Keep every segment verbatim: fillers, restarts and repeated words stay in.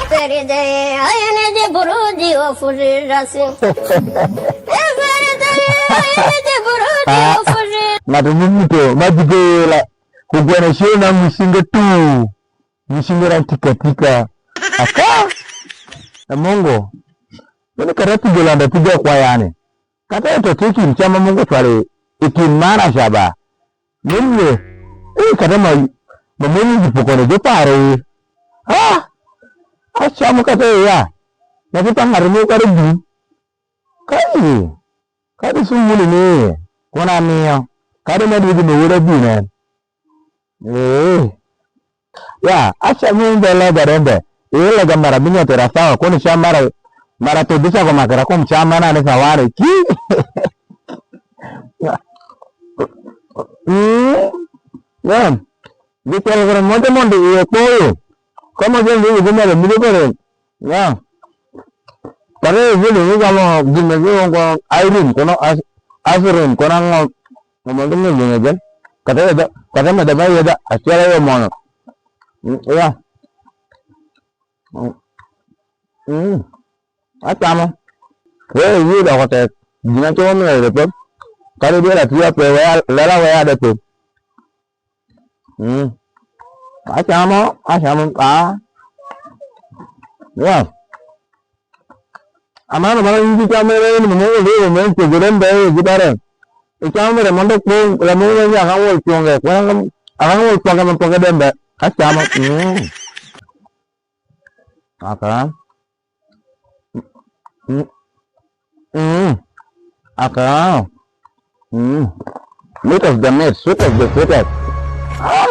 Feride, ayene de burudi o furira si. E Feride, ayene de burudi o furira. Ng'atu m'ubuto ma jugela, kugweno ciro na mucinge tu, mucinge ran tika tika. Aka, e Mungu, mene kata tugo landa tugo kwa yani. Kata eto tye kind cam ma Mungu cwalo i kind man acaba. Mene, eh, kata ma, ma mon mi jupokone jupare. Ah, acamu kata iya. Nyathi pa ng'ato mo kata dum. Kai, kadi sumuni ni, kuna miyo, kadi ma dugi ma woda binen. Eh. Ya, acamu mbe lega rembe. Eh, lega mara binyo tera sawa, kuni cam mara, mara to bisa ko makara kum cam mana ni sawane. Ki. Mm. Ya. Gikelo kare moja mondo iye kpoyo. Kama jeng gi yugo mara mide kare. Ya. Kare video ni gamo gime gi wongo Irene kono As-, Asrin kono ang'o. Ng'ama ndingi gine je. Kata yedha, kata medha ba yedha, achiel ayo mono. Mm, ya. Mm. Mm. Atamo. We yie doko tek. Gina timo mine de pe. Kadi bira tiya pe, we ya, lela we ya de pe. Mm. Acamo, acamo, ah. Yeah. Amano mana in ki cam mere ni mo mo mo mo men tegere mbe gi bare. I cam mere mondo kung la mo mo nya ka wol chunge. Kwa aka wol chunge mo chunge dembe. Acamo. Mm. Aka. Mm. Mm. Aka. Mm. Meat of the meat, sweet of the sweetest. Ah.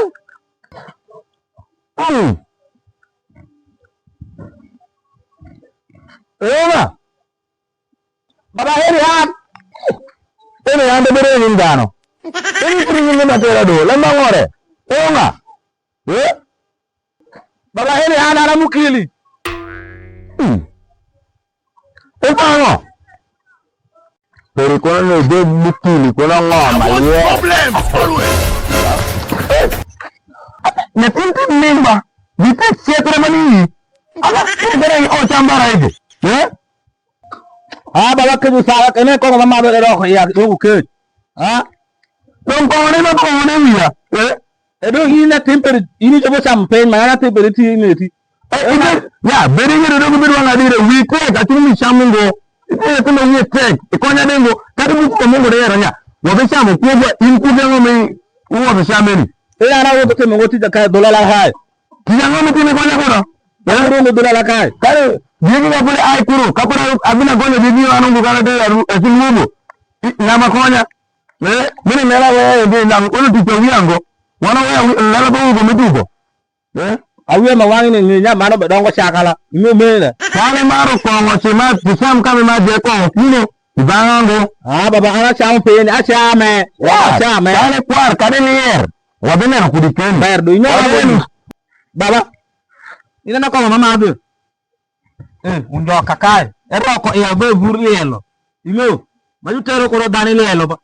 Mm. Eva. Baba heri han. Ene yande bere ni ndano. Ene kuri ni matera do. Lamba ngore. Onga. Eh? Baba heri han ana mukili. Hmm. Ubang'o. Peri kono ni ubed mukili kono ng'o ma ye. Nyathini tin mimba, githieth thiethre ma ni. Aka kibere i ot ambara ege. Eh? Ah, baba keju sara, ene koko ma madho de roko ya, dong ukej. Ah? Dong koko ne ma koko ne wiya. Eh? E dong in na tim peri, in icopo camo piny, ma an atim peri ti i ng'eti. Eh, ina, ya, beri ng'eto dong ibed wang' adire, wi tek, acung ni cam ungo. Ite ite ma wie tek, ikonya de ngo, kadi buku pa Mungu de yero nya. Wabicamo kwogwa, in ku geng'o mi uwodho cam eni. E an awotho timo ngo tic akae dhola la hai. Tic ang'o mitimo ikonya kuno? An rongo dhola la kai. Kare, diegi ka pud ai kuro, ka pud abino gonyo diegi yo an ungo kara de aru, e kin wubo. Ng'ama konya. Eh, mini mela we ndi nang, ono tic pa wiango. Wan aweya lela pa wubo mi dugo. Eh? Awia ma wang'e ni ng'e nya mano bedongo cakala. Ng'e mene. Kane maro kong'o ci ma ticam kame ma je kong'o kuno, i bang'a ngo. Ah, baba, an acamo piny, acame. Wa, acame. Kane kwar, kane nier. Wabineno kudi keni. Ber, do inyalo. Wabineno. Baba, ineno kong'o ma madhe. Eh, unjoka kae. Eroko ia be vur lielo. Ing'eyo? Ma jutero koro dhano i lielo ba.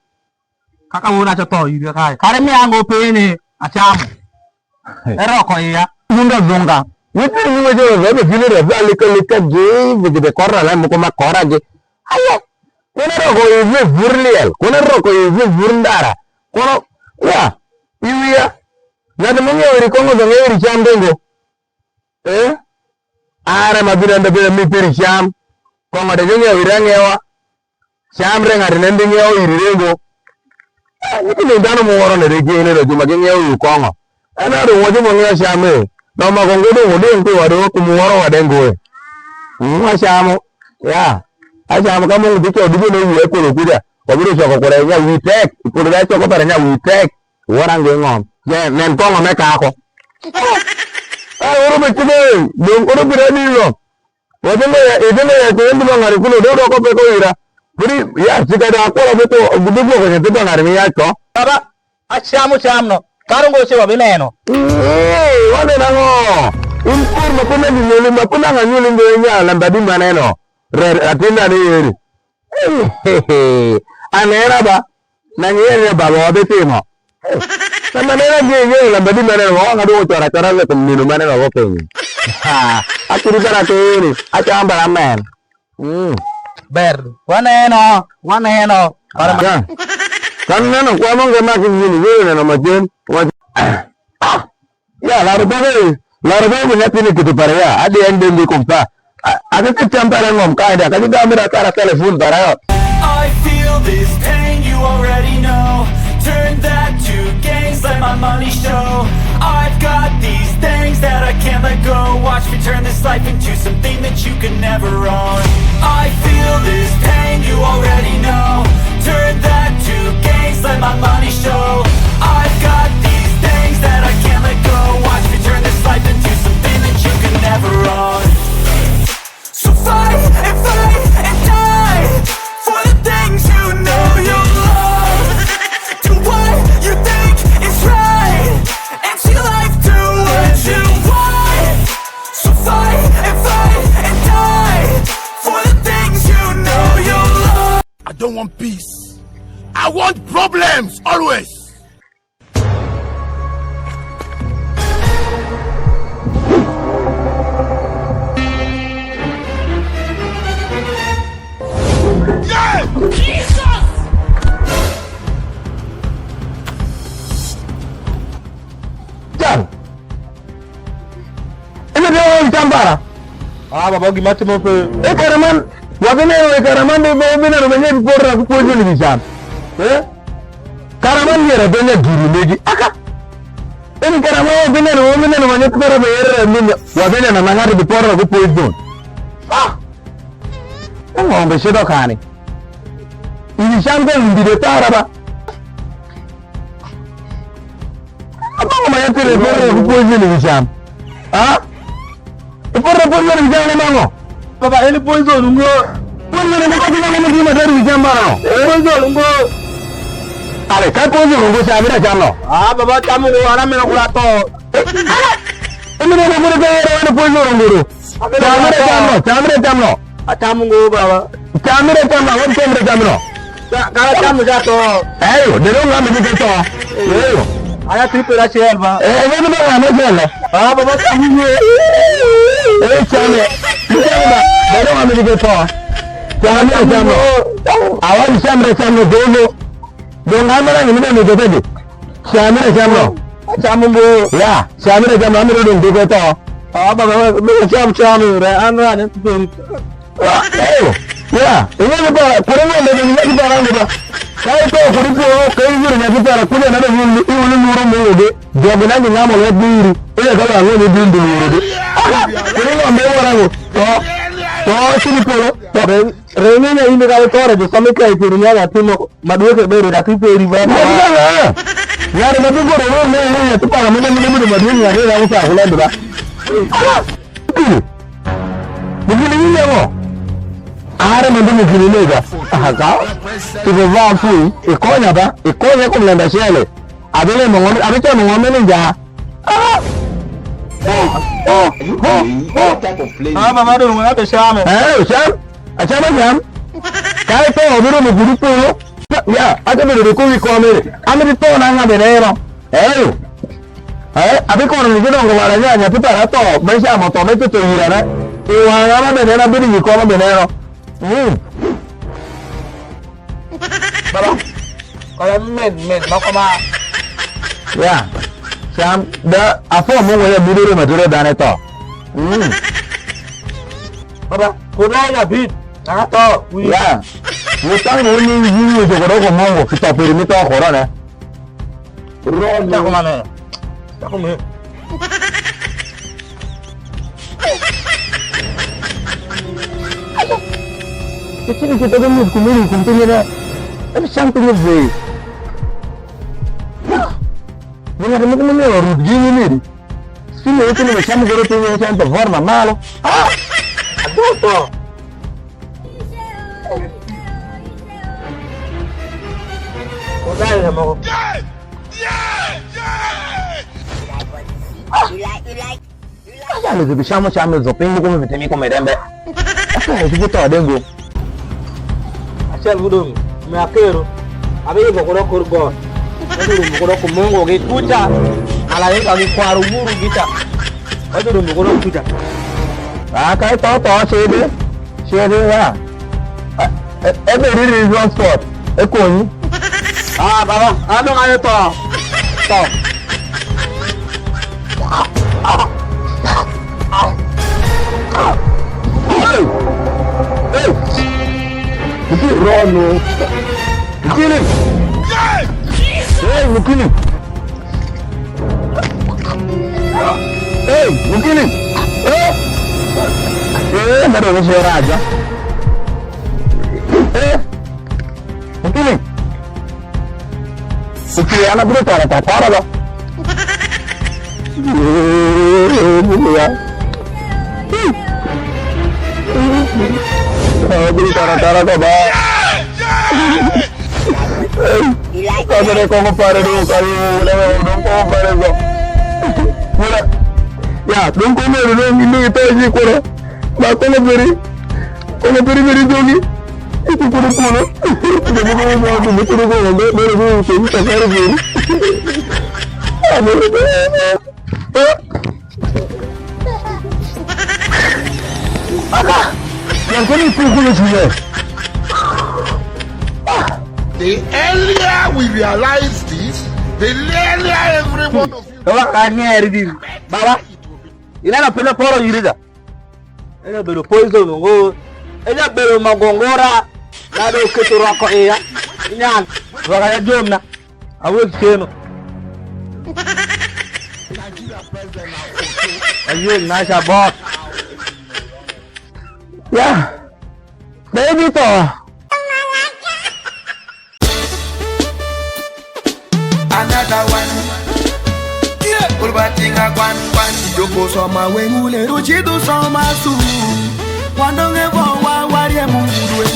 Kaka won aca tho ire kae. Kare miango pene acamo. Eroko ia. Zunga zunga. Wetin ni wejo wejo be vile re ba lika lika gi vigi de korra le muko ma kora gi. Aye. Kuna roko ive vur liel. Kuna roko ive vur ndara. Kono ya. Iwia. Ng'at mong'eyo iri kong'o dong' iri cam dongo. Eh? Ara ma bino ndo bino mi piri cam. Kong'o de jung'iewo ire ang'iewa. Cam re ng'ato nen bing'iewo iri rengo. Eh, nyithindo dhano muworo ne de gene do ju ma ging'iewo wi kong'o. En ado ng'o ju mung'iewo cam e. Dong moko ngo dong uding pi wadu kum wuworo wade ngo e. Mm, acamo. Ya. Acamo ka Mungu bico dubo ne wiye kuno kuja. Wabiro coko kure nya wi tek. Kuno da coko pare nya wi tek. Wora nge ng'om. Je, nen kong'o me kako. Eh, oro be kube, dong oro bira ni lo. Wajende ya, ijende ya, kuyende ba ng'ari kuno, do doko pe ko ira. Budi, ya, sika da akwara be to, gudu gwoko nyathi ba ng'ari mi yac ko. Baba, acamo cam no, karo ngo ce wabineno. Ee, waneno ang'o? In kur ma kumeni nyoli, ma kumanga nyoli ngo inya lamba di maneno. Re, atinda ni yeri. Anena ba, na ng'eyo ni baba wa bitimo. Lamba nena gi gi lamba di mene wa nga du cora cora le kum nino mene wa piny. Ha, akiri bara ke ni, achamba amen. Mm. Ber, waneno, waneno. Para ma- Ya. Kan neno kwa mo nge ma ki yini, yini neno ma jen. Wa- Ah! Ya, laro bebe, laro bebe nyathini kitu para ya. Adi en de ndi kumpa. A- Ake ki tem para ngom ka ida. Kadi da mira kara telefon para ya. I feel this pain, you already know. Turn that to gains, let my money show. I've got these things that I can't let go. Watch me turn this life into something that you can never own. I feel this pain, you already know. Turn that to gains, let my money show. I've got these things that I can't let go. Watch me turn this life into something that you can never own. So fight and fight and die for the things you know you love. Do what you think is right and see life do what you want. So fight and fight and die for the things you know you love. I don't want peace. I want problems always. Jal. Ebe de wang' tambara. Ah, baba, gima timo pe. E kare man, wabineno e kare man de wabineno ma nyathi porra ku puonjo ni bican. Eh? Kare man yera donya giri megi. Aka. En kare man wabineno, wabineno ma nyathi porra be yera ni wabineno ma nyathi porra ku puonjo. Ah! Ng'ombe cidho kani. Ini cam ka lumbide para ba. Abang'o ma nyathini iporo ku poison wi cam? Ha? Iporo poison wi cam ni mang'o? Baba, en poison ungo. Poison ni kati mang'o ni gima dari wi cam mang'o? Poison ungo. Ale, ka poison ungo cam ina cam no. Ah, baba, cam ungo, ana meno kula to. Ini meno kula to, ina poison ungo. Cambre cam no, cambre cam no. Atam ngo baba. Cambre cam no, won cambre cam no. Ka, ka cam ja to. Eyo, de dong ng'ama nigi tho. Eyo. Aya triple achiel ba. Eh, ng'ama ba ng'ama celo. Ah, baba cam ngo. Eh, came. Came ba. De dong ng'ama nigi tho. Cambre cam no. Awan cambre cam no dolo. Dong an mana ng'ama neno jotegi. Camina cam no. Acamo ngo. Ya, camina cam no, amito dong duke tho. Ah, baba, baba, cam, cam, re, an, an, an, an. Ah, eyo. Ya, ing'e ni ba, kure ng'ombe ni nyathi bara ni ba. Ka ito kuri po, ka iyudo nyathi bara, kuja na dong iwulo luro mo wude. Jogi na ging'amo lwet biri. Ile ka ba ng'o ni bindi luro de. Kuri ng'ombe wara ngo. To. To, sini polo. To. Re, re, ng'enya in ka itore, jo somi ka itero nyathi mo. Ma dweke bedo ka ti peri ba. Ng'ato ma bigoro ro ne ne ne ti para mene mene mene ma dwong' ng'ato ya usa kulo dura. Mugini ni ngo? Are ma ndugu gini nega. Aha ka. Ti ko va fu, ikonya ba, ikonya kum lenda shele. Abele mo ngome, abe mo ngome ni nja. Ah! Oh, oh, oh, oh. Ah, baba do ngona be shame. Eh, sham. Achamo nyam. Kae to obiro mo gudu polo. Ya, asebedo ko wi kome. Amiri tho na ng'abe neno. Eyo. Eh, abikono ni jodongo wala nyanya pi para tho, ben chamo tho, ben tuto ira ne. I wang'a ma be neno, abino i koma be neno. Mm. Baba, kola men, men, moko ma. Ya, cham, da, afo mo ng'we ya bidoro ma duro dane tho. Mm. Baba, kuna ina bid, na tho, wi. Ya. Wutang mo ni wi wi to ko ko mongo, ki to piri mi to ko ne. Ro. Ta ko mane. Ta ko me. Alo. Iti ni kita ko mi ko mi ko mi ne. Alo, something is there. Ni ng'ato moko m'omio rut gini nedi? Cumi wutino ma camo godo piny en camo pa bor ma malo. Ah! Adwoto. Udai na moko. Ajalo jubi camo camo jo piny moko mi bitimi kume dembe. Aka jubi to dengo. Achiel mudong' me akero, abiidho kulo kor got. Wajurumo kudo ku Mungu gi kuca, malaika gikwaru wuru gica. Wajurumo kudo kuca. Ah, ka itho tho cidi, cidi ya. Eh, eh, ebedi ri transport, ekonyi. Ah, baba, an dong' aye tho. Tho. Hey! Hey! Rono. Mukini! Hey, mukini! Hey, mukini! Eh? Eh, ma dong' icwer aja. Eh? Mukini! Mukini, an abino tara ta tara ba. Eh, Mungu ya. Abiro tara tara ko ba. Kata ne kongo pare dong kayo, ne kongo pare go. Mula, ya, dong kongo dong dong ito ji kuro. Ba kongo beri, kongo beri beri dongi. Itu kuro kuro. Itu kuro kuro kuro kuro kuro kuro kuro kuro kuro kuro kuro kuro. Aka! Yang koni kuku na sila. The earlier we realize this, the earlier every one of you. Baba, ka ng'eri din. Baba, ineno piny poro iri da. Ejabedo poison ngo. Ejabedo magongora. Nado keto rwako iya. Nyan. Rwaka ya jomna. Aweg ceno. Ayeg na ca bot. Ya. Baby to. Another one. Yeah. Kulbatinga kwan kwan. Joko soma wengule. Tuchidu soma su. Kwando nge bo wa warie mungudwe.